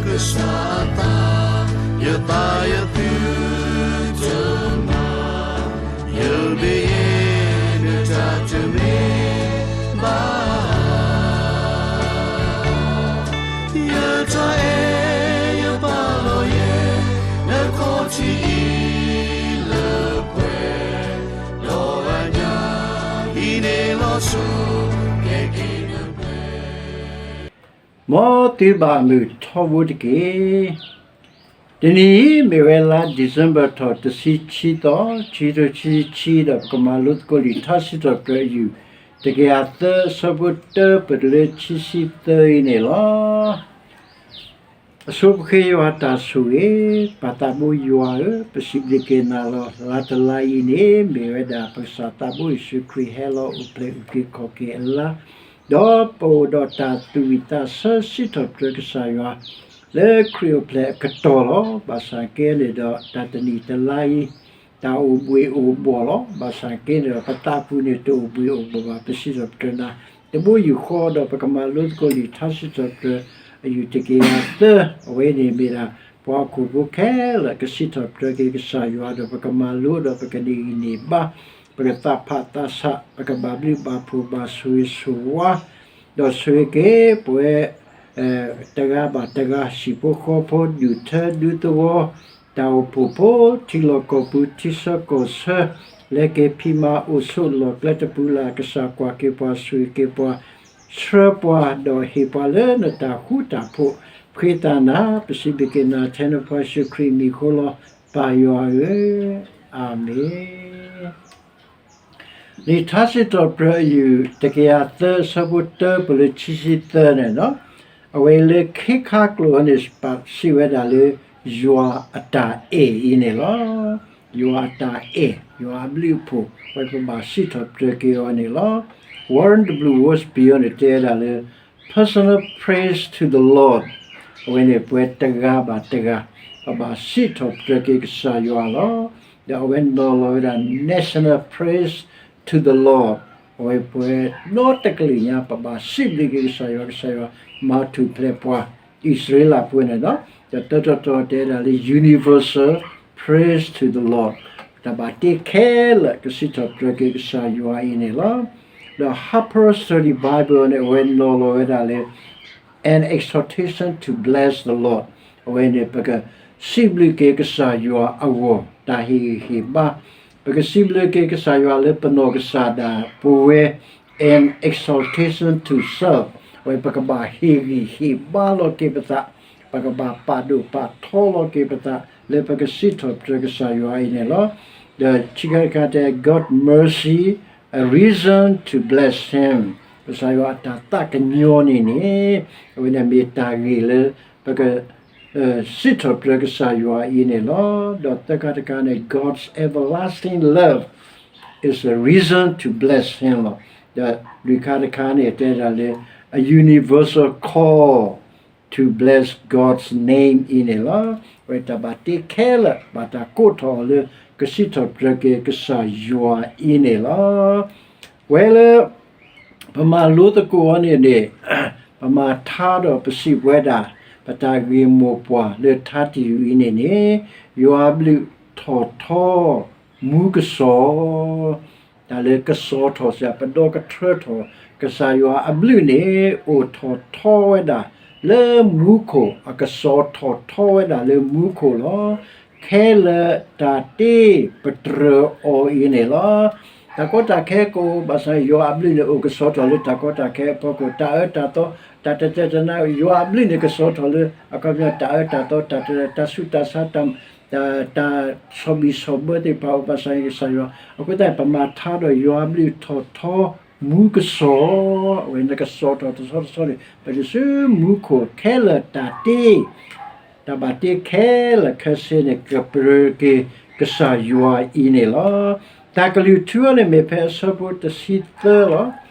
ကစၢ်အသး, ယသးယသုတမၤ, ယမ့ၢ်ယဲ နတၢ်တမ့ၢ်ဘၣ်. ယတၢ်အဲၣ်ယပာ်လီၤယဲ နခီၣ်ထံးအံၤလၢပှဲၤ, ဒီးအညၣ်အံၤန့ၣ်လီၤဆီ ကဲက့ၤနပှဲၤ မ်သုဘၣ်မုာ်ထီဘိတက့ၢ်. တနံၤအံၤ မ့ၢ်ဝဲလါ December ထီၣ်တဆံခံသီ, ခံကထိခံဆံခံ, ဒီးပကမၤလိသကိးလံာ်ထါစံးထီၣ်ပတြၢၤအယုၢ် တကယၤသၢ အဆၢဖိတၢ ပတုၤလၢခံဆံသၢအံၤန့ၣ်လီၤ. အဆိပဃ့ယွၤတၢ်ဆိၣ်ဂ့ၤ, ပၢ်သးဘိယွၤဧၢ, ပစံးဘျုးက့ၤနၤလီၤ. လါတလါအံၤန့ၣ် မ့ၢ်ဝဲဒၣ်ပကစၢ်သးဘိယ့ၣ်ၡူးခရံာ်ဟဲလီၤအိၣ်ဖျဲၣ်အုၣ်က့ၤခီၣ်က့ၤအလါ, ဒီးပအိၣ်ဒီးတၢ်သူၣ်ဝံၣ်သးဆၢစံးထီၣ်ပတြၢၤကစၢ်ယွၤ လၢခရံာ်အိၣ်ဖျဲၣ်အကတီၢ်လီၤ. ဘၣ်ဆၣ်က့န့ၣ်ဒီး တၢ်တနံၣ်တလါအံၤ တၢ်အိၣ်ဘှ့ၣ်အိၣ်ဘှီၣ်လီၤ. ဘၣ်ဆၣ်က့န့ၣ်ဒီး ပသးပူၤန့ၣ်တအိၣ်ဘှ့ၣ်အိၣ်ဘှီၣ်ဘၣ်. ပစံးထီၣ်ပတြၢၤနၤ တဘိယူၢ်ဃီဒီး ပကမၤလိသကိးလံာ်ထါစံးထီၣ်ပတြၢၤအယုၢ်တကယၤသၢ, အဝဲန့ၣ်မ့ၢ်ဒၣ် ပှၤဟီၣ်ခိၣ်ဖိခဲလၢာ်ကစံးထီၣ်ပတြၢၤက့ၤကစၢ်ယွၤဒီး ပကမၤလိဒီး ပကန့ၢ်ဂံၢ်န့ၢ်ဘါ, ပကသးဖးသးဆး, ပကဘၣ်ဘျုးဘၣ်ဖှိၣ်ဘၣ်ဆိၣ်ဂ့ၤဆိၣ်ဝါ, ဒီးဆိၣ်ဂ့ၤက့ၤပဝဲ တဂၤဘၣ်တဂၤ, ဟံၣ်ဖိဃီဖိ, ဒူၣ်ထၢဒူသဝီ, တၢ်အိၣ်ဖှိၣ်ဖိ, ထံလီၢ်ကီၢ်ပူၤ, ထံဆၢကီၢ်ဆၢ, လဲၤက့ၤဖံးမၤအိၣ်ဆိးလီၢ်ကျဲတပူၤလၢ်, ကစၢ်ကွၢ်က့ၤပှၤ, ဆိၣ်ဂ့ၤက့ၤပှၤ, ဆှၢပှၤ, ဒီးဟ့ၣ်ပှၤလၢနတၢ်ဃူတၢ်ဖိး, ဖှံသးနၤ, ပစံးဘျုးက့ၤနၤထဲနဖိယ့ၣ်ၡူးခရံာ်အမံၤအဃိလီၤ. ပၢ်ယွၤဧၢ, အၤမ့ၣ်. လံာ်ထါစံးထီၣ်ပတြၢၤအယုၢ် တကယၤသၢ အဆၢဖိတၢ ပတုၤလၢခံဆံသၢန့ၣ်လီၤ. အဝဲလၢခံခါကျိာ်န့ၣ် ပစံးဝဲဒၣ်လၢ ယွၤအတၢ်အဲၣ်အံၤန့ၣ်လီၤ. ယွၤအတၢ်အဲၣ်, ယွၤအဘျုးအဖှိၣ်, အဝဲပဘၣ်စံးထီၣ်ပတြၢၤက့ၤအီၤန့ၣ်လီၤ. Warren W. Wiersbe အီၤန့ၣ် တဲဝဲဒၣ်လၢ personal praise to the Lord, အဝဲန့ၣ်ပဝဲတဂၤဘၣ်တဂၤ ပဘၣ်စံးထီၣ်ပတြၢၤက့ၤကစၢ်ယွၤလီၤ. ဒီးအဝဲနီၤလီၤဝဲဒၣ် national praise to the Lord, အဝဲပဝဲနီတကလုာ်ညါ ပဘၣ်စံးဘျုးက့ၤကစၢ်ယွၤ, ကစၢ်ယွၤမၤထူၣ်ဖျဲးပှၤ အံၣ်စရ့လးဖိန့ၣ်လီၤ. ဒီးတၢ်တတီၤတဲဒၣ်လၢ universal praise to the Lord, တၢ်ဘၣ်တ့ခဲလၢာ်ကစံးထီၣ်ပတြၢၤက့ၤကစၢ်ယွၤအံၤန့ၣ်လီၤ. ဒီး Harper's Study Bible န့ၣ် အဝဲနီၤလီၤဝဲဒၣ်လၢ an exhortation to bless the Lord, အဝဲန့ၣ် ပကစံးဘျုးက့ၤကစၢ်ယွၤအဂီၢ် တၢ်ဟ့ၣ်ဂံၢ်ဟ့ၣ်ဘါ, ပကစံးဘျုးက့ၤကစၢ်ယွၤလၢပနီၢ်ကစၢ်ဒၣ်ပဝဲ an exhortation to serve, အဝဲပကဘၣ်ဟ့ၣ်ဂံၢ်ဟ့ၣ်ဘါလီၤက့ၤပသး, ပကဘၣ်ပာ်ဒိၣ်ပာ်ထီလီၤက့ၤပသး လၢပကစံးထီၣ်ပတြၢၤကစၢ်ယွၤအံၤန့ၣ်လီၤ. ဒီးခံခါတခါတဲ God's mercy, a reason to bless him, ကစၢ်ယွၤအတၢ်သးကညီၤန့ၣ်န့ၣ် အဝဲန့ၣ်မ့ၢ်တၢ်ဂ့ၢ်လၢ ပက စံးထီၣ်ပတြၢၤကစၢ်ယွၤအံၤန့ၣ်လီၤ. ဒီးသၢခါတခါန့ၣ် God's everlasting love is a reason to bless him လီၤ. ဒီးလွံၢ်ခါတခါန့ၣ် တဲဒၣ်လၢ a universal call to bless God's name အံၤန့ၣ်လီၤ. အဝဲတၢ်ဘၣ်တ့ခဲလၢာ် ဘၣ်တၢ်ကိးထီၣ်အီၤလၢ ကစံးထီၣ်ပတြၢၤက့ၤကစၢ်ယွၤအံၤန့ၣ်လီၤ. ဝဲလၢ ပမၤလိသကိးအီၤန့ၣ်န့ၣ် ပမၤထါဒီးပစံးပဝဲဒၣ် ပတၢ်ဂ့ၢ်မိၢ်ပှၢ်လၢထါတယုၢ်အံၤန့ၣ်န့ၣ် ယွၤအဘျုးထီၣ်ထီ မူကစီၣ်, တၢ်လၢကစီၣ်ထီၣ်စ့ၢ် ပဒီကထၢထီၣ် ကစၢ်ယွၤအဘျုးန့ၣ် အိၣ်ထီၣ်ထီဝဲဒၣ်လၢမူခိၣ်, အကစီၣ်ထီၣ်ထီဝဲဒၣ်လၢမူခိၣ်လီၤ. ခဲလၢာ်တၢ်တ့ပတြၢၤအီၤအံၤန့ၣ်လီၤ. တၢ်ကီတၢ်ခဲကအိၣ်ဘၣ်ဆၣ် ယွၤအဘျုးန့ၣ် အိၣ်ကစီၣ်ထီၣ်လၢတၢ်ကီတၢ်ခဲအဖီခိၣ်, တၢ်အၢတၢ်သီ, တၢ်တတဲတနါ, ယွၤအဘျုးန့ၣ် ကစီၣ်ထီၣ်လၢ အခီပညီ တၢ်အၢတၢ်သီ, တၢ်တ, တၢ်ဆူးတၢ်ဆါ, တၢ်, တၢ်ဆီၣ်ဘံၣ်ဆီၣ်ဘၢသ့ၣ်တဖၣ်အိၣ်ဘၣ်ဆၣ်န့ၣ် ကစၢ်ယွၤ, အဃိသတး ပမၤထါဒီးယွၤအဘျုးထီၣ်ထီ မူကစီၣ်, အဝဲန့ၣ်ကစီၣ်ထီၣ်တဆီတဆီန့ၣ် ပတစုမူခိၣ်ခဲလၢာ်တၢ်တ့ တၢ်ဘၣ်တ့ခဲလၢာ်ခဲဆ့န့ၣ် ကပတြၢၤက့ၤကစၢ်ယွၤအံၤန့ၣ်လီၤ. တၢ်ကလုၢ်ထူအီၤန့ၣ်မ့ၢ်ဖဲအဆၢဖိတဆံသၢလီၤ.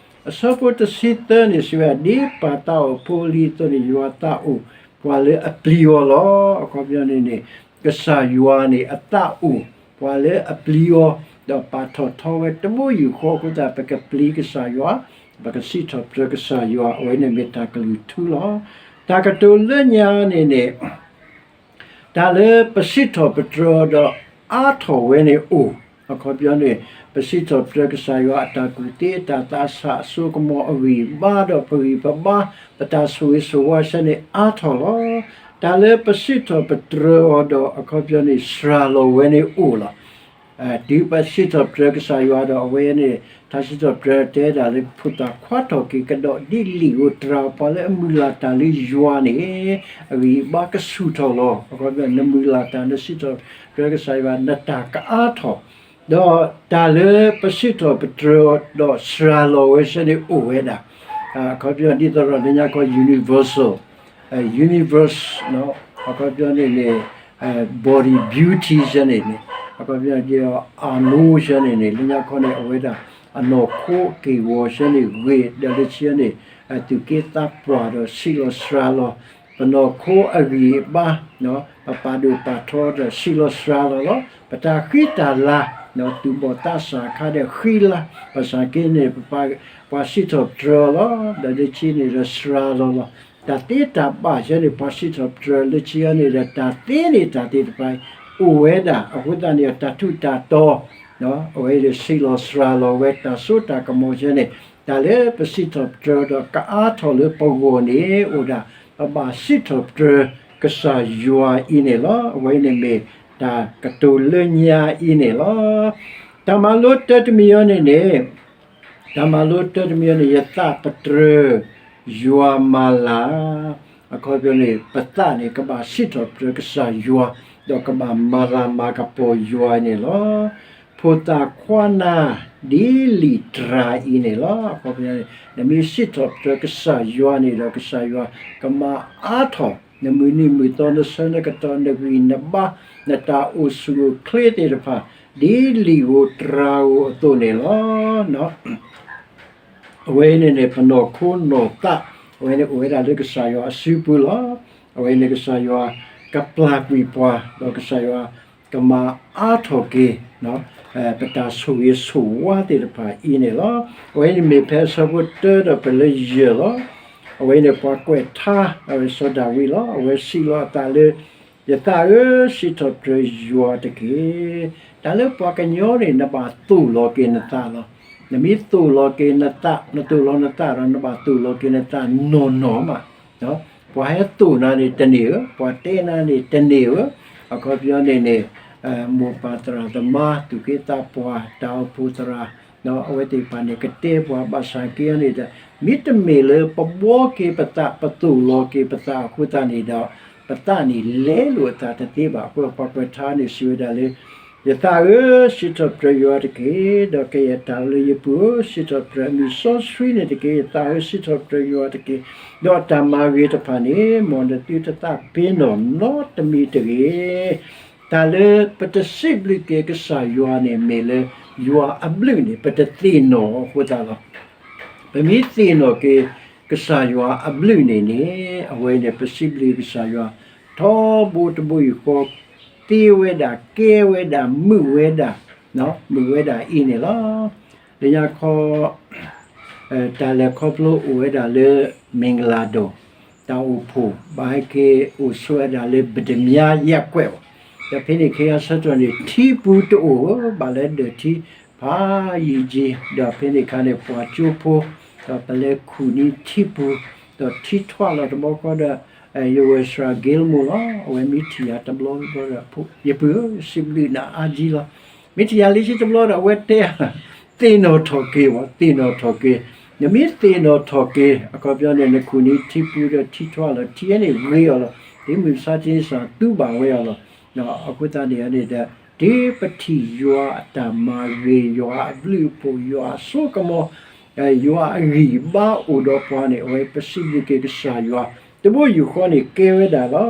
အဆၢဖိတဆံသၢန့ၣ် စံးဝဲဒၣ် ဒ်ပၢ်သးအိၣ်ဖိအလံၤအသိးန့ၣ် ယွၤသးအိၣ်ပှၤလၢအပျံၤအီၤလီၤ. အခီပညီန့ၣ်န့ၣ် ကစၢ်ယွၤန့ၣ် အသးအိၣ် ပှၤလၢအပျံၤအီၤ, ဒီးပာ်ထီၣ်ထီဝဲတဘိယူၢ်ဃီအဃိသတး ပကပျံၤကစၢ်ယွၤ, ပကစံးထီၣ်ပတြၢၤကစၢ်ယွၤ, အဝဲန့ၣ်မ့ၢ်တၢ်ကလုၢ်ထူလီၤ. တၢ်ကတိၤလၢညါန့ၣ်န့ၣ် တၢ်လၢပစံးထီၣ်ပတြၢၤဒီးအါထီၣ်ဝဲန့ၣ်အိၣ်, အခီပညီန့ၣ် ပစံးထီၣ်ပတြၢၤကစၢ်ယွၤအတၢ်ကူၣ်သ့ တၢ်သးဆးအစိကမီၤအဂံၢ်အဘါဒီးပဂံၢ်ပဘါ ပတၢ်ဆိၣ်ဂ့ၤဆိၣ်ဝါဆၢန့ၣ်အါထီၣ်လီၤ. တၢ်လၢပစံးထီၣ်ပတြၢၤအီၤဒီးအခီပညီန့ၣ် စှၤလီၤဝဲန့ၣ်အိၣ်လီၤ. တုၤပစံးထီၣ်ပတြၢၤကစၢ်ယွၤဒီးအဝဲန့ၣ် တၢ်စံးထီၣ်ပတြၢၤတဲဒၣ်လၢ ဖိသၣ်ခွါထီၣ်က့ၤကဒီးဒ်လံာ်ဧိၤတြၤ ပှၤလၢအမုၢ်လၢ်တၢ်လၢယွၤန့ၣ် အဂံၢ်အဘါကဆူၣ်ထီၣ်လီၤ. အခီပညီ နမုၢ်လၢ်တၢ် နစံးထီၣ်ပတြၢၤကစၢ်ယွၤ နတၢ်ကအါထီၣ် ဒီးတၢ်လၢပစံးထီၣ်ပတြၢၤဒီးစှၤလီၤဝဲဆၢန့ၣ်အိၣ်ဝဲဒၣ်, အခီပညီဒ်သိးဒီးလၢညါခီ universal, universe, အခီပညီန့ၣ်န့ၣ် body beauty ဆၢန့ၣ်န့ၣ် အခီပညီဒ်သိး အနိဆၢန့ၣ်န့ၣ် လၢညါခီန့ၣ် အဝဲဒၣ်အနီၢ်ခိက့ၢ်ဂီၤဆၢန့ၣ်ဂ့ၤ ဒီးလၢခံန့ၣ် သူၣ်က့သးပှၢ်ဒီးဆံးလီၤစှၤလီၤ ပနီၢ်ခိအဂံၢ်အဘါ ပပာ်ဒိၣ်ပာ်ထီဒီးဆံးလီၤစှၤလီၤလီၤ. ပတၢ်ဃံတၢ်လၤ သူၣ်ဘီၣ်သးစၢ်အခါဒီးဃံလၤ ဘၣ်ဆၣ်က့န့ၣ် ပှၤစံးထီၣ်ပတြၢၤလီၤ ဒီးလၢခံန့ၣ်ဒီးစှၤလီၤလီၤ. တၢ်သ့တၢ်ဘၣ်ဆၢန့ၣ် ပှၤစံးထီၣ်ပတြၢၤလၢခံန့ၣ်ဒီး တၢ်သ့န့ၣ်တၢ်သ့ၣ်တဖၣ် အိၣ်ဝဲဒၣ် အဃိသတးန့ၣ် တၢ်ထူးတၢ်တီၤ အဝဲဒီးဆံးလီၤစှၤလီၤဝဲ တၢ်စိတၢ်ကမီၤဆၢန့ၣ် တၢ်လၢပစံးထီၣ်ပတြၢၤဒီးကအါထီၣ်လၢပဂီၢ်န့ၣ် အိၣ်ဒၣ် ပဘၣ်စံးထီၣ်ပတြၢၤကစၢ်ယွၤအံၤန့ၣ်လီၤ. အဝဲန့ၣ်မ့ၢ်တၢ်ကတိၤလၢညါအံၤန့ၣ်လီၤ. တၢ်မၤလိတၢတမံၤအံၤန့ၣ်န့ၣ် တၢ်မၤလိတၢတမံၤအံၤန့ၣ် ယသးပတြၢၤ ယွၤမၤလၤ အခီပညီန့ၣ် ပသးန့ၣ် ကဘၣ်စံးထီၣ်ပတြၢၤကစၢ်ယွၤ ဒီးကဘၣ်မၤလၤမၤကပီၤယွၤန့ၣ်လီၤ. ဖိသၣ်ခွါနၤ ဒ်လံာ်တြၤအံၤန့ၣ်လီၤ. အခီပညီန့ၣ် နမ့ၢ်စံးထီၣ်ပတြၢၤကစၢ်ယွၤန့ၣ်ဒီး ကစၢ်ယွၤကမၤအါထီၣ် နမုၢ်နံၤမုၢ်သီ နဆၢနကတီၢ် နဂံၢ်နဘါ နတၢ်အိၣ်ဆူၣ်အိၣ်ချ့သ့ၣ်တဖၣ် ဒ်လံာ်ဧိၤတြၤဧိၤအသိးန့ၣ်လီၤ. အဝဲန့ၣ်န့ၣ် ပနီၢ်ခိနီၢ်သး အဝဲန့ၣ်အိၣ်ဝဲဒၣ်လၢကစၢ်ယွၤအစုပူၤလီၤ. အဝဲန့ၣ်ကစၢ်ယွၤကပျၢ်ကွံာ်ပှၤ ဒီးကစၢ်ယွၤကမၤအါထီၣ်က့ၤ ပတၢ်ဆိၣ်ဂ့ၤဆိၣ်ဝါသ့ၣ်တဖၣ်အံၤန့ၣ်လီၤ. အဝဲန့ၣ်မ့ၢ်ဖဲအဆၢဖိတၢဒီးဖဲလၢယဲၢ်လီၤ. အဝဲန့ၣ်ပှၤကွဲးထါ အဝဲစီၤဒၤဝံးလီၤ. အဝဲစံးလီၤအသးလၢ ယသးဧၢ, စံးထီၣ်ပတြၢၤယွၤတက့ၢ်. တၢ်လၢပှၤကညီန့ၣ် နဘၣ်သိၣ်လီၤက့ၤနသးလီၤ. နမ့ၢ်သိၣ်လီၤက့ၤနသး, နသိၣ်လီၤနသးဒီး နဘၣ်သိၣ်လီၤက့ၤနသးနီၢ်နီၢ်မး. ပှၤဟဲသိၣ်နၤန့ၣ်တန့ၢ်ဧၢ, ပှၤတဲနၤန့ၣ်တန့ၢ်ဧၢ, အခီပညီန့ၣ်န့ၣ် မိၢ်ပၢ်သရၣ်သမါ သူၣ်က့သးပှၢ် တၢ်အိၣ်ဖှိၣ်သရၣ် အဝဲသ့ၣ်တဖၣ်န့ၣ် ကတဲပှၤဘၣ်ဆၣ်က့န့ၣ်ဒီး မ့တမ့ၢ်လၢပဘှီက့ၤပသး ပသိၣ်လီၤက့ၤပသးအဃိသတးန့ၣ်ဒီး ပသးန့ၣ်လဲလိာ်အသးတသ့ဘၣ်. အဃိပှၤကွဲးထါန့ၣ်စံးဝဲဒၣ်လၢ ယသးဧၢ, စံးထီၣ်ပတြၢၤယွၤတက့ၢ်. ဒီးကယဲၢ်တၢ်ဧၢလၢယပုၢ်ဧၢ, စံးထီၣ်ပတြၢၤအမံၤစီဆှံန့ၣ်တက့ၢ်. ယသးဧၢ, စံးထီၣ်ပတြၢၤယွၤတက့ၢ်. ဒီးအတၢ်မၤဂ့ၤတဖၣ်န့ၣ် မ်နသုတသးပ့ၤနီၣ်နီတမံၤတဂ့ၤ. တၢ်လၢပတစံးဘျုးက့ၤကစၢ်ယွၤန့ၣ် မ့ၢ်လၢယွၤအဘျုးန့ၣ် ပတသ့ၣ်နီၣ်အဃိသတးလီၤ. ပမ့ၢ်သ့ၣ်နီၣ်က့ၤကစၢ်ယွၤအဘျုးန့ၣ်န့ၣ် အဝဲန့ၣ် ပစံးဘျုးကစၢ်ယွၤ ထီဘိတဘိယူၢ်ဃီ သ့ဝဲဒၣ် ကဲဝဲဒၣ် မုာ်ဝဲဒၣ်, မုာ်ဝဲဒၣ်အံၤန့ၣ်လီၤ. လၢညါခီ တၢ်လဲၤခီဖျိအိၣ်ဝဲဒၣ်လၢ မ့ၢ်ကလၤဒိၣ် တၢ်အိၣ်ဖှိၣ် ဘၣ်ဟဲက့ၤအိၣ်ဆိးဝဲဒၣ်လၢ ပတ္တမြားရပ်ကွက် ဒီးဖဲန့ၣ် ခ့ယါဆၢထီၣ်န့ၣ် ထံပူၤတအိၣ်ဧၢ, ဘၣ်လၢဒၢးထံ ဖးယံာ်က့ၤ, ဒီးဖဲန့ၣ်အခါန့ၣ် ပှၤကၠိဖိ ဒီးပလဲၤခူၣ်န့ၢ်ထံပူၤ, ဒီးထံထွးလီၤတဘျီဃီဒီး ယဝဲၢ်စှၤ Gilmour လီၤ. အဝဲမ့ၢ်ထံၣ်ယၤတဘျီဘျီဒီး ယပုၢ်ဧၢ, စံးဘျုးနၤအါကံလီၤ. မ့ၢ်ထံၣ်ယၤလၢခံတဘျီဒီး အဝဲတဲ သ့ၣ်နီၣ်ထီၣ်က့ၤဝဲ, သ့ၣ်နီၣ်ထီၣ်က့ၤ, နမ့ၢ်သ့ၣ်နီၣ်ထီၣ်က့ၤ အခီပညီန့ၣ် နခူၣ်န့ၢ်ထံပူၤဒီးထံထွးလီၤ, ထံန့ၣ်ဂ့ၤအီၤလီၤ. ဒ်မုၢ်မဆါတနံၤစ့ၢ် သူဘၣ်ဝဲအီၤလီၤ. အဃိသတးန့ၣ်န့ၣ်ဒီး တုၤပထံၣ်ယွၤအတၢ်မၤဂ့ၤ, ယွၤအဘျုးအဖှိၣ်, ယွၤအစိကမီၤ, ယွၤအဂံၢ်ဘါအိၣ်ဒီးပှၤန့ၣ် အဝဲပစံးဘျုးက့ၤကစၢ်ယွၤ တဘိယူၢ်ဃီန့ၣ်ကဲဝဲဒၣ်လီၤ.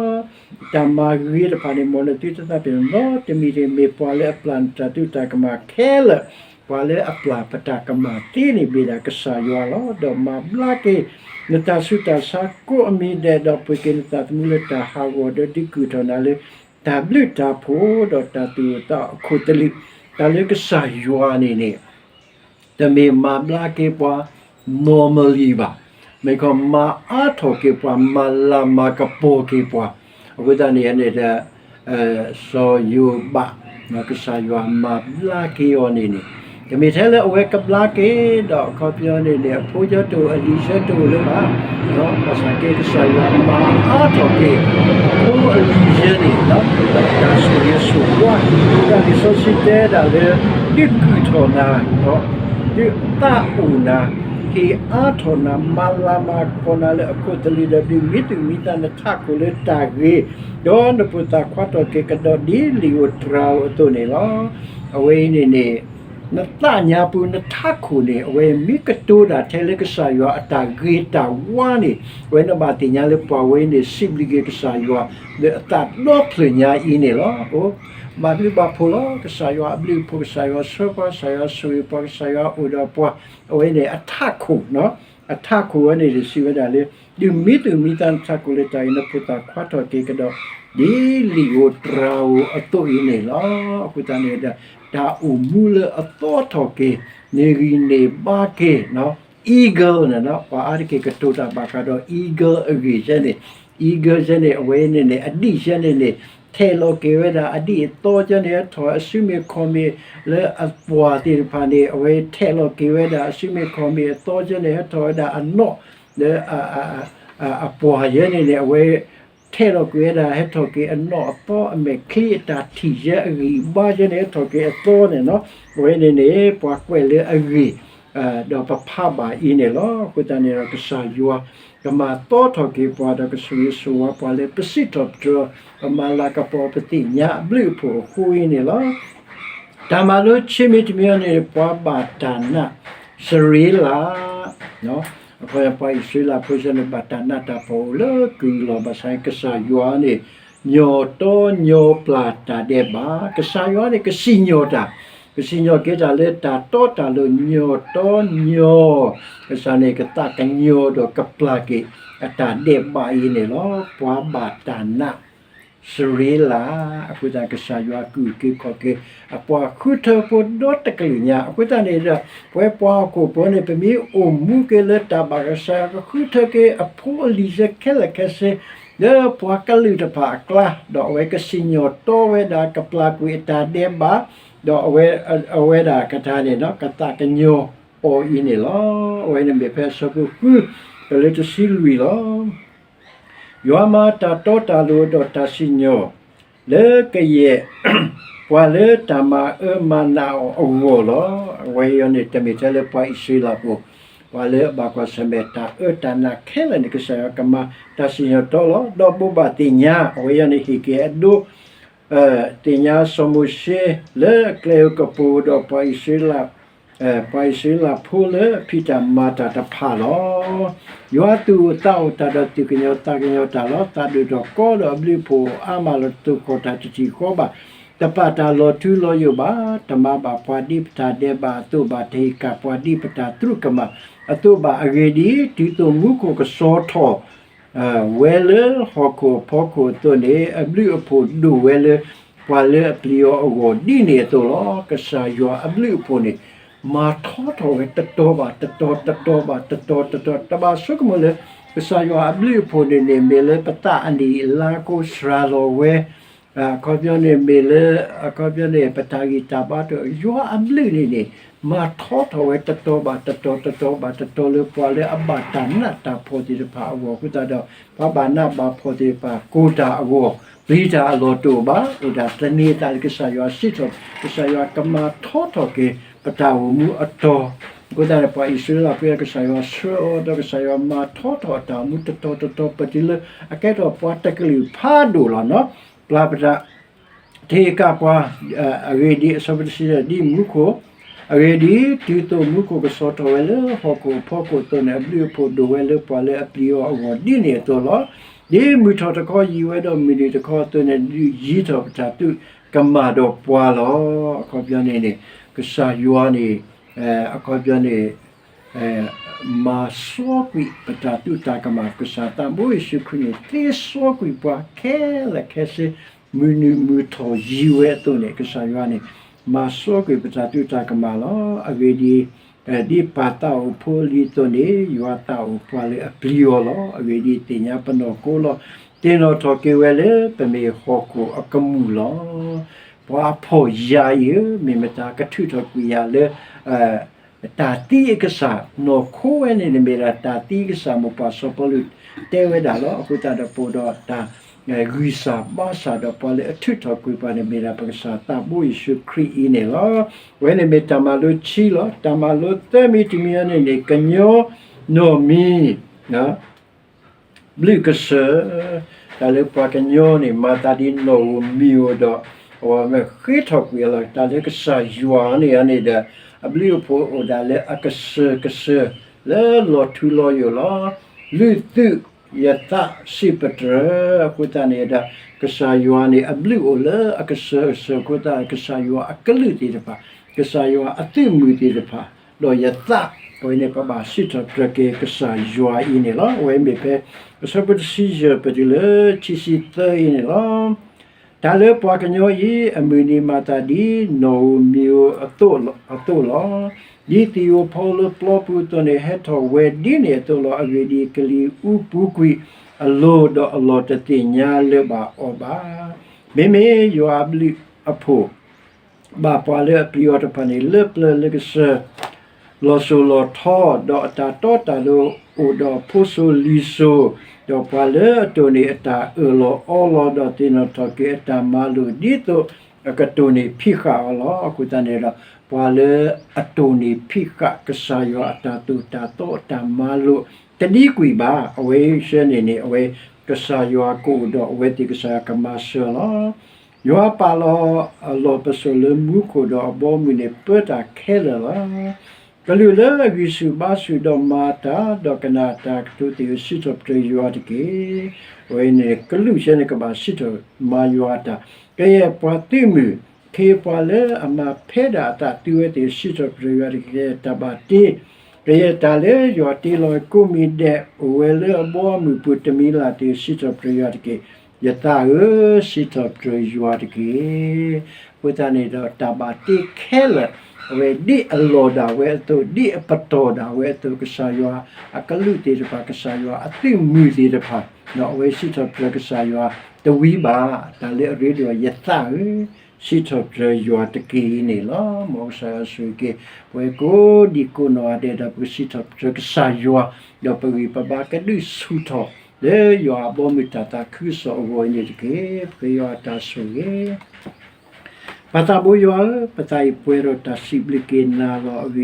တၢ်မၤဂ့ၤတဖၣ်န့ၣ် မ်နသုတသးပ့ၤနီၣ်နီတမံၤတဂ့ၤ. မ့ၢ်ပှၤလၢအပျၢ်နတၢ်သုတၢ်ကမၣ်ခဲလၢာ်, ပှၤလၢအပျၢ်ပတၢ်ကမၣ်သ့န့ၣ် မ့ၢ်ဒၣ်ကစၢ်ယွၤလီၤ. ဒီးမၤဘျါက့ၤ နတၢ်ဆူးတၢ်ဆါကိးအမံၤဒဲး, ဒီးပှ့ၤက့ၤနသးသမူလၢတၢ်ဟးဂီၤ, ဒီးဒုးကုၢ်ထီၣ်နၤလၢ တၢ်ဘျုးတၢ်ဖှိၣ်ဒီးတၢ်သူၣ်အိၣ်သးအိၣ်ခိၣ်သလုး, တၢ်လၢကစၢ်ယွၤန့ၣ်န့ၣ် တမ့ၢ်မၤဘျါက့ၤပှၤ normally ဘၣ်. မ့ၢ်ခီမၤအါထီၣ်က့ၤပှၤ မၤလၤမၤကပီၤက့ၤပှၤ, အဃိသတးန့ၣ်န့ၣ်ဒီး စီၤယိၤဘး ကစၢ်ယွၤမၤဘျါက့ၤအီၤန့ၣ်န့ၣ်, တမ့ၢ်ထဲလၢအဝဲကဘျါက့ၤ ဒီးအခီပညီန့ၣ်န့ၣ် အဖိကၠိတအိၣ် အလံၤဆၢတအိၣ်လၢၤဘၣ်, ဘၣ်ဆၣ်က့ ကစၢ်ယွၤမၤအါထီၣ်က့ၤ အဖိအလံၤဆၢန့ၣ် ဒီးတၢ်ဆိၣ်ဂ့ၤဆိၣ်ဝါ, တၢ်လံာ်စီဆှံတဲဒၣ်လၢ ဒုးကုၢ်ထီၣ်နၤ ဒီး ဒုးသးအိၣ်နၤ, ဟ့ၣ်အါထီၣ်နၤ, မၤလၤမၤကပီၤနၤလၢအခိၣ်သလုးဒီး ဒုးမံသူၣ်မံသးနထးခိၣ်လၢတၢ်ဂ့ၤ, ဒီးနဖိသၣ်ခွါထီၣ်က့ၤကဒီးဒ်လံာ်ဧိၤတြၤဧိၤအသိးန့ၣ်လီၤ. အဝဲအံၤန့ၣ်န့ၣ် နသးညါပူၤနထးခိၣ်န့ၣ် အဝဲမ့ၢ်ကတိၤတၢ်ထဲလၢကစၢ်ယွၤအတၢ်ဂ့ၤတၢ်ဝါန့ၣ် အဝဲနဘၣ်သ့ၣ်ညါလၢပှၤဝဲအံၤန့ၣ် စံးဘျုးက့ၤကစၢ်ယွၤ လၢအသးဒီဖျၢၣ်ညါအံၤန့ၣ်လီၤ. အိ, ဘၣ်ဘျုးဘၣ်ဖှိၣ်လီၤ. ကစၢ်ယွၤအဘျုးအဖှိၣ်, ကစၢ်ယွၤဆှၢပှၤ, ကစၢ်ယွၤဆိၣ်ဂ့ၤပှၤ, ကစၢ်ယွၤအိၣ်ဒီးပှၤ, အဝဲန့ၣ်အထးခိၣ်, အထးခိၣ်ဝဲန့ၣ် စံးဝဲဒၣ်လၢ ဒုးမံသူၣ်မံသးနထးခိၣ်လၢတၢ်ဂ့ၤ, နဖိသၣ်ခွါထီၣ်က့ၤကဒီး ဒ်လံာ်ဧိၤတြၤဧိၤအသိးအံၤန့ၣ်လီၤ. အဃိသတးန့ၣ်ဒီး တၢ်အိၣ်မူလၢအသီထီၣ်က့ၤ, န့ၢ်ဂံၢ်န့ၢ်ဘါက့ၤ eagle န့ၣ်, ပှၤအါတက့ၢ်ကတိၤတၢ်ဘၣ်ဃးဒီး eagle အဂ့ၢ်ယဲန့ၣ်, eagle ယဲန့ၣ် အဝဲန့ၣ်န့ၣ် အဒံၣ်ယဲန့ၣ်န့ၣ် ထဲးလီၤက့ၤဝဲဒၣ်အဒံၣ်အသီယဲန့ၣ် ဟဲထီၣ်အစုမ့ၢ်ခီၣ်မ့ၢ်လၢအပှၢ်သ့ၣ်တဖၣ်န့ၣ် အဝဲထဲးလီၤက့ၤဝဲဒၣ်အစုမ့ၢ်ခီၣ်မ့ၢ်အသီယဲန့ၣ် ဟဲထီၣ်ဝဲဒၣ်အနီၣ်လၢ အပှၢ်ယဲန့ၣ်န့ၣ် အဝဲ ထဲးလီၤကွံာ်ဝဲဒၣ် ဟဲထီၣ်က့ၤအနီၣ်အသီအမဲာ်ချံအတၢ်ထံၣ်ယဲအဂံၢ်အဘါယဲန့ၣ် ဟဲထီၣ်က့ၤအသီန့ၣ်လီၤ. အဝဲန့ၣ်န့ၣ် ပှၤကွဲးလၢအဂ့ၢ် ဒီးပဖးဘၣ်အံၤန့ၣ်လီၤ. အဃိသတးန့ၣ်ဒီး ကစၢ်ယွၤ ကမၤသီထီၣ်က့ၤပှၤဒီးကဆိၣ်ဂ့ၤဆိၣ်ဝါပှၤလၢပစံးထီၣ်ပတြၢၤ ပမၤလၤကပီၤပသ့ၣ်ညါအဘျုးအဖှိၣ်အဃိအံၤန့ၣ်လီၤ. တၢ်မၤလိဆံမံၤတမံၤအံၤန့ၣ် ပှၤဘၣ်တၢ်နာ် စရ့လး အခီပညီပှၤအံၣ်စရ့လးဖိစ့ၢ်န့ၣ် ဘၣ်တၢ်နာ်တၢ်ဖှီၣ်အိၣ်လၢကုၢ်လီၤ. ဘၣ်ဆၣ်န့ၣ် ကစၢ်ယွၤန့ၣ် ညီၣ်တီညီပျၢ်တၢ်ဒဲးဘး, ကစၢ်ယွၤန့ၣ် ကစံၣ်ညီၣ်တၢ်, ကစံၣ်ညီၣ်က့ၤတၢ်လၢတၢ်တီတၢ်လိၤ ညီၣ်တီညီ, ကစၢ်န့ၣ် ကသးကညီၤဒီးကပျၢ်က့ၤ အတၢ်ဒဲးဘးအံၤန့ၣ်လီၤ. ပှၤဘၣ်တၢ်နာ် စရ့လး, အဃိသတး ကစၢ်ယွၤကုၢ်က့ၤခီၣ်က့ၤ အပှၤဃုထၢဖိဒီတကလုာ်ညါ, အဃိသတးန့ၣ်ဒီး ပဝဲပှၤဟီၣ်ခိၣ်ဖိန့ၣ် ပမ့ၢ်အိၣ်မူက့ၤလၢတၢ်ဘၣ်ကစၢ်ယွၤ ကဃုထၢက့ၤအဖိအလံၤဆၢခဲလၢာ်ခဲဆ့ လၢပှၤကလုာ်တဖၣ်အကျါ, ဒီးအဝဲကစံၣ်ညီၣ်တီဝဲဒၣ် ကပျၢ်ကွံာ်အတၢ်ဒဲးဘး, ဒီးအဝဲ အဝဲဒၣ်ကထါန့ၣ် ကသးကညီၤအီၤအံၤန့ၣ်လီၤ. အဝဲန့ၣ်မ့ၢ်ဖဲအဆၢဖိဃု တုၤလၢတဆံလွံၢ်လီၤ. ယွၤမၤတၢ်တီတၢ်လိၤဒီးတၢ်စံၣ်ညီၣ် လၢကယဲၢ် ပှၤလၢတၢ်မၤအၢမၤနးအီၤအဂီၢ်လီၤ. အဝဲအံၤန့ၣ် တမ့ၢ်ထဲလၢပှၤအံၣ်စရ့လးဖိ, ပှၤလၢအဘၣ်ကွၢ်ဆၢၣ်မဲာ်တၢ်အၢတၢ်နးခဲလၢာ်န့ၣ် ကစၢ်ယွၤကမၤတၢ်စံၣ်ညီၣ်တီလီၤ. ဒီးဘိးဘၣ်သ့ၣ်ညါ အဝဲအံၤန့ၣ် ဟ့ၣ်က့ၤအဒိ သ့ၣ်ညါစီၤမိၤၡ့ လၢအကျဲဧိၤကပူၤဒီးပှၤအံၣ်စရ့လး ပှၤအံၣ်စရ့လးဖိလၢအဖံးတၢ်မၤတၢ်တဖၣ်လီၤ. ယွၤသူၣ်အိၣ်သးအိၣ်တၢ်ဒီးသူၣ်ကညီၤသးကညီၤတၢ်လီၤ. သးဒိၣ်ထီၣ်ကီဒီးအဘျုးအဖှိၣ်အါမးလီၤ. တသိၣ်ဃီၣ်တၢ်တထံၣ်ဃီဘၣ်. တပာ်တၢ်လီၤထူလီၤယိာ်ဘၣ်. တမၤဘၣ်ပှၤဒ်ပတၢ်ဒဲးဘးအသိးဘၣ်. တဟ့ၣ်ကၣ်ပှၤဒ်ပတၢ်သရူးကမၣ်အသိးဘၣ်. အဂ့ၢ်ဒ်အံၤ, တုၤသိးမူခိၣ်ကစီၤထီၣ် ဝဲလၢဟီၣ်ခိၣ်အဖီခိၣ်အသိးန့ၣ် အဘျုးအဖှိၣ်ဒိၣ်ဝဲလၢ ပှၤလၢအပျံၤအီၤအဂီၢ်ဒ်န့ၣ်အသိးလီၤ. ကစၢ်ယွၤအဘျုးအဖှိၣ်န့ၣ် မၤထီထီၣ်ဝဲတတီၤဘၣ်တတီၤ တတီၤဘၣ်တတီၤ တတီၤ, တဘၣ်ဆိကမိၣ်လၢ ကစၢ်ယွၤအဘျုးအဖှိၣ်န့ၣ်န့ၣ် မ့ၢ်လၢပသးအနံၣ်အလါအဃိ စှၤလီၤဝဲ အခီပညီန့ၣ် မ့ၢ်လၢ အခီပညီန့ၣ် ပတၢ်ဂံၢ်တၢ်ဘါတအိၣ်, ယွၤအဘျုးန့ၣ်န့ၣ် မၤထီထီၣ်ဝဲတတီၤဘၣ်တတီၤ တတီၤဘၣ်တတီၤ လၢပှၤလၢအဘၣ်တၢ်နးတၢ်ဖှီၣ်သ့ၣ်တဖၣ်အဂီၢ်အဃိသတးဒီး ပှၤဘၣ်နးဘၣ်ဖှီၣ်သ့ၣ်တဖၣ် ကိၢ်တၢ်အဂီၢ် ပျံၤတၢ်အလီၢ်တအိၣ်ဘၣ်. အိၣ်ဒၣ်သန့ၤသးလၢကစၢ်ယွၤစံးထီၣ်, ကစၢ်ယွၤကမၤထီထီၣ်က့ၤ ပတၢ်အိၣ်မူအတီၤ. အဃိသတးန့ၣ် ပှၤအံၣ်စရ့လးဖိ ကစၢ်ယွၤဆှၢအီၤဒီး ကစၢ်ယွၤမၤထီထီၣ်အတၢ်အိၣ်မူတတီၤတတီၤ ပတုၤလၢအကဲထီၣ်ပှၤတကလုာ်ဖးဒိၣ်လီၤ. ပျၢ်ပတၢ် တဟ့ၣ်ကၣ်ပှၤ, အဂ့ၢ်ဒ်အံၤ အဆၢဖိတဆံ ဒ်မူခိၣ်, အဂ့ၢ်ဒ်အံၤ, တုၤသိးမူခိၣ်ကစီၤထီၣ်ဝဲလၢဟီၣ်ခိၣ်အဖီခိၣ်အသိးန့ၣ် အဘျုးအဖှိၣ်ဒိၣ်ဝဲလၢပှၤလၢအပျံၤအီၤအဂီၢ်ဒ်န့ၣ်အသိးလီၤ. ဒ်မုၢ်ထီၣ်တခီယံၤဝဲဒီးမုၢ်နုာ်တခီအသိးန့ၣ် ဒုးယံၤထီၣ်ပတၢ်သရူးကမၣ်ဒီးပှၤလီၤ. အခီပညီန့ၣ်န့ၣ် ကစၢ်ယွၤန့ၣ် အခီပညီန့ၣ် မၤစီကွံာ်ပတၢ်သရူးတၢ်ကမၣ် ကစၢ်သးဘိယ့ၣ်ၡူးခရံာ်န့ၣ် သ့စီကွံာ်ပှၤခဲလၢာ်ခဲဆ့ မုၢ်နုာ်မုၢ်ထီၣ်ယံၤဝဲအသိးန့ၣ် ကစၢ်ယွၤန့ၣ် မၤစီကွံာ်ပတၢ်သရူးတၢ်ကမၣ်လီၤ. အဂ့ၢ်ဒ်အံၤ, ဒ်ပၢ်သးအိၣ်ဖိလံၤအသိးန့ၣ် ယွၤသးအိၣ်ပှၤလၢအပျံၤအီၤလီၤ. အဂ့ၢ်ဒ်အံၤ, သ့ၣ်ညါပနီၢ်ခိလီၤ. သ့ၣ်နီၣ်ထီၣ်က့ၤဝဲလၢပမ့ၢ်ဟီၣ်ခိၣ်အကမူၣ်လီၤ. ပှၤအဖှီၣ်ယာ်အံၤဧၢ, မ့ၢ်မတၤကထုးထီၣ်ကွံာ်ယၤလၢ တၢ်သံအကစၢ်, နီၢ်ခိဝဲန့ၣ်န့ၣ်မ့ၢ်ဒၣ်တၢ်သံအကစၢ်, မိၢ်ပၢ်စီၤပီလူးတဲဝဲဒၣ်လီၤ. အဃိသတးဒီး ပအိၣ်ဒီးတၢ်ဂံၢ်စၢ်ဘါစၢ်ဒီး ပှၤလၢအထုးထီၣ်ကွံာ်ပှၤန့ၣ်မ့ၢ်ဒၣ်ပကစၢ်သးဘိယ့ၣ်ၡူးခရံာ်အံၤန့ၣ်လီၤ. အဝဲန့ၣ်မ့ၢ်တၢ်မၤလိခံလီၤ. တၢ်မၤလိသၢမံၤတမံၤအံၤန့ၣ်န့ၣ် ကညီနီၢ်မံၤ ဘျုးကစၢၢ်, တၢ်လၢပှၤကညီန့ၣ် မၤသးဒ်နီၣ်ဧိၤမံၤဧိၤဒီး အဝဲမ့ၢ်ဃ့ထီၣ်ကွံာ်အလီၢ် တၢ်လၢကစၢ်ယွၤန့ၣ်န့ၣ်ဒီး အဘျုးအဖှိၣ်အိၣ်ဒၣ်လၢအကစၢၢ်ကစၢၢ် လၢလီၤထူလီၤယိာ်လီၤ. လုၢ်သုးယသးစံးပတြၢၤ အဃိသတးန့ၣ်ဒီး ကစၢ်ယွၤန့ၣ် အဘျုးအိၣ်လၢအကစၢၢ်ကစၢၢ်အဃိသတး ကစၢ်ယွၤအကလုၢ်သ့ၣ်တဖၣ်, ကစၢ်ယွၤအသုးမုၢ်သ့ၣ်တဖၣ် ဒီးယသး, အဝဲန့ၣ်ပဘၣ်စံးထီၣ်ပတြၢၤက့ၤကစၢ်ယွၤအံၤန့ၣ်လီၤ. အဝဲမ့ၢ်ဖဲ အဆၢဖိတဆံယဲၢ် ပတုၤလၢခံဆံသၢအံၤန့ၣ်လီၤ. တၢ်လၢပှၤကညီအံၤ အမုၢ်နံၤမၤသးဒ်နီၣ်ဧိၤမံၤဧိၤအသိးလီၤ. ဒ်သံၣ်ဧိၤဖီဧိၤလၢပျီပူၤအသိးန့ၣ် ဟဲထီၣ်ဝဲဒ်န့ၣ်အသိးလီၤ. အဂ့ၢ်ဒ်အံၤ, ကလံၤအူပူၤကွံာ်အလိၤ ဒီးအလီၢ်တသ့ၣ်ညါလၢၤဘၣ်အီၤဘၣ်. မ့မ့ၢ်ယွၤအဘျုးအဖှိၣ် ဘၣ်ပှၤလၢအပျံၤအီၤတဖၣ်န့ၣ် လၢပျၢၤလၢကစၢၢ် လီၤစိၤလီၤထီ, ဒီးအတၢ်တီတၢ်လိၤအိၣ်ဒီးဖိစိၤလံၤစိၤ, ဒီးပှၤလၢအတိၢ်န့ၢ်အတၢ်အၢၣ်လီၤအီလီၤ, ဒီးသ့ၣ်နီၣ်ထီၣ်က့ၤအတၢ်မၤလိာ်ဒ်သိးအကတိၢ်န့ၢ်ဖံးဃာ်အီၤလီၤ. အဃိသတးန့ၣ်ဒီး ပှၤလၢအတိၢ်န့ၢ်ဖံးဃာ်ကစၢ်ယွၤအတၢ်သိၣ်တၢ်သီအတၢ်မၤလိာ် တဒံကွံာ်ဘၣ်. အဝဲဆၢန့ၣ်န့ၣ် အဝဲကစၢ်ယွၤကအိၣ်ဒီးအဝဲသ့ၣ် ကစၢ်ယွၤကမၤစၢၤလီၤ. ယွၤပာ်လီၤအလီၢ်ပစိာ်လၢမူခိၣ်ဒီးအဘီအမုၢ်န့ၣ် ပၢတၢ်ခဲလၢာ်လီၤ. ကလူးလၢအဂံၢ်ဆူၣ်ဘါဆူၣ်ဒီးမၤအတၢ် ဒီးကနၣ်အတၢ်ကတိၤသ့ၣ်ဧၢ, စံးထီၣ်ပတြၢၤယွၤတက့ၢ်. အဝဲန့ၣ် ကလူးဆၢန့ၣ် ကဘၣ်စံးထီၣ်မၤယွၤအတၢ်, ကယဲၢ်ပှၤသုးမုၢ်, ခ့ပှၤလၢအမၤဖဲဒၣ်အသးသုဝဲသ့ၣ် စံးထီၣ်ပတြၢၤယွၤတက့ၢ်. တၢ်ဘၣ်တ့ ကယဲၢ်တၢ်လၢယွၤတ့လီၤကိးမံၤဒဲး အိၣ်ဝဲလၢအဘီအမုၢ်ပူၤတမံၤလၢ်သ့ၣ် စံးထီၣ်ပတြၢၤယွၤတက့ၢ်. ယသးဧၢ, စံးထီၣ်ပတြၢၤယွၤတက့ၢ်. အဃိသတးန့ၣ်ဒီး တၢ်ဘၣ်တ့ခဲလၢာ် အဝဲဒ်အလီၢ်ဒၣ်ဝဲအသိး, ဒ်အပတီၢ်ဒၣ်ဝဲအသိး, ကစၢ်ယွၤအကလူးသ့ၣ်တဖၣ်, ကစၢ်ယွၤအသုးမုၢ်သ့ၣ်တဖၣ်, ဒီးအဝဲစံးထီၣ်ပတြၢၤကစၢ်ယွၤတဝံၤဘၣ်. တၢ်လၢအရ့ဒိၣ် ယသးဧၢ, စံးထီၣ်ပတြၢၤယွၤတက့ၢ်အံၤန့ၣ်လီၤ. မ်ကစၢ်ယွၤဆိၣ်ဂ့ၤက့ၤ ပဝဲကိးဒံကိးနီၢ်ဂၤဒဲးဒီး ပကစံးထီၣ်ပတြၢၤကစၢ်ယွၤ, ဒီးပဂံၢ်ပဘါကဒုးဆူၣ်ထီၣ် လၢယွၤအဘီအမုၢ်တၢ်သးခုကစီၣ်အဂီၢ်အံၤန့ၣ်တက့ၢ်. ပဃ့ယွၤအတၢ်ဆိၣ်ဂ့ၤ ပၢ်သးဘိယွၤဧၢ, ပသးအံၤပှဲၤဒီးတၢ်စံးဘျုးက့ၤနၤလီၤ. အဂ့ၢ်ဒ်အံၤ,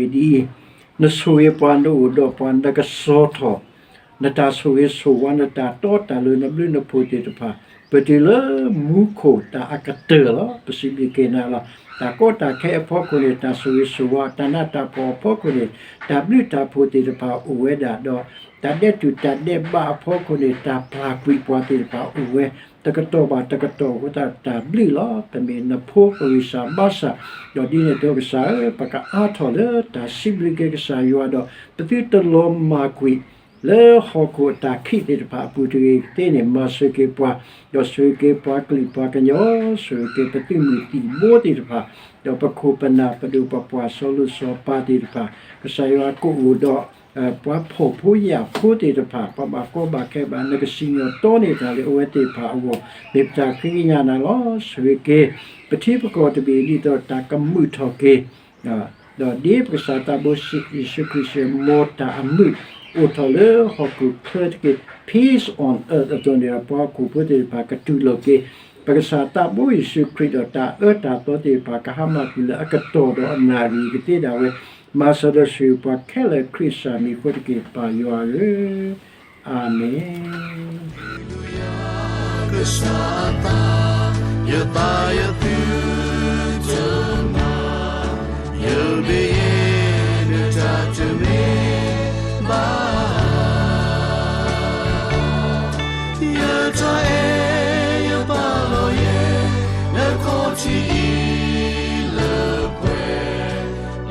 နဆိၣ်ဂ့ၤပှၤ, နအိၣ်ဒီးပှၤ, နကစီၣ်ထီၣ် နတၢ်ဆိၣ်ဂ့ၤဆိၣ်ဝါ, နတၢ်တီတၢ်လိၤ, နဘျုးနဖှိၣ်သ့ၣ်တဖၣ်, ပတုၤလၢမူခိၣ်တၢ်အကတၢၢ်လီၤ. ပစံးဘျုးက့ၤနၤလီၤ. တၢ်ကီတၢ်ခဲအဖီခိၣ်န့ၣ် တၢ်ဆိၣ်ဂ့ၤဆိၣ်ဝါ, တၢ်နးတၢ်ဖှီၣ်အဖီခိၣ်န့ၣ် တၢ်ဘျုးတၢ်ဖှိၣ်သ့ၣ်တဖၣ်အိၣ်ဝဲဒၣ်ဒီး တၢ်ဒဲးတူာ်တၢ်ဒဲးဘးအဖီခိၣ်န့ၣ် တၢ်ပျၢ်ကွံာ်ပှၤသ့ၣ်တဖၣ်အိၣ်ဝဲ, တကတီၢ်ဘၣ်တကတီၢ်အဃိသတး တၢ်ဘျုးလီၤ. ပမ့ၢ်နဖိပဂံၢ်စၢ်ဘါစၢ်, ဒီးဒ်န့ၣ်အသိးကစၢ်ဧၢ, ပကအါထီၣ်လၢတၢ်စံးဘျုးက့ၤကစၢ်ယွၤဒီး ပသုတလီၤမၢ်ကွံာ် လၢဟီၣ်ခိၣ်အတၢ်ခံးသ့ၣ်တဖၣ်အပူၤတဂ့ၤကသ့န့ၣ် မၤစၢၤက့ၤပှၤ, ဒီးဆိၣ်ဂ့ၤက့ၤပှၤကလုာ်ပှၤကညီ, ဆိၣ်ဂ့ၤက့ၤပသုးမုၢ်သံၣ်ဘိသ့ၣ်တဖၣ်, ဒီးပခိၣ်ပနၢ်ပဒိၣ်ပပှၢ်စီၤလိၤစီၤပၤသ့ၣ်တဖၣ်, ကစၢ်ယွၤကအိၣ်ဒီး ပှၤဖှီၣ်ဖိယာ်ဖိသ့ၣ်တဖၣ်, ပဘၣ်ကီဘၣ်ခဲဘၣ် နကစံၣ်ညီၣ်တီန့ၢ်တၢ်လၢအဝဲသ့ၣ်တဖၣ်အဂီၢ်, မ့ၢ်ပတၢ်ဃ့ကညးနၤလီၤ. ဆိၣ်ဂ့ၤက့ၤ ပထံပကီၢ်တဘ့ၣ်ဒ်သိးတၢ်ကမုာ်ထီၣ်က့ၤ ဒီးဒ်ပကစၢ်သးဘိယ့ၣ်ၡူးခရံာ်စံး မ်တၢ်အမုာ်အိၣ်ထီၣ်လၢဟီၣ်ခိၣ်ချၢတက့ၢ်, peace on earth အသိးန့ၣ်ဒီး ပှၤဟီၣ်ခိၣ်ဖိသ့ၣ်တဖၣ်ကတူၢ်လိာ်က့ၤ ပကစၢ်သးဘိယ့ၣ်ၡူးခရံာ်ဒီးတၢ်အၢတၢ်သီသ့ၣ်တဖၣ် ကဟါမၢ်ကွံာ်လၢအကတီၢ်ဒီးအနၣ်ရံၣ်ကသ့ဒၣ်ဝဲ, မၤစၢၤဒီးဆိၣ်ဂ့ၤပှၤခဲလၢာ်ခရံာ်စၢ်မံၤအဃိတက့ၢ် ပၢ်ယွၤဧၢ, အၤမ့ၣ်. ကစၢ်အသး, ယသးယသုတမၤ, ယမ့ၢ်ယဲနတၢ်တမ့ၢ်ဘၣ်, ယတၢ်အဲၣ်ယပာ်လီၤယဲ, နခီၣ်ထံးအံၤလၢပှဲ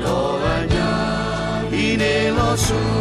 ၤ, ဒီးအညါအံၤန့ၣ်လီၤဆူ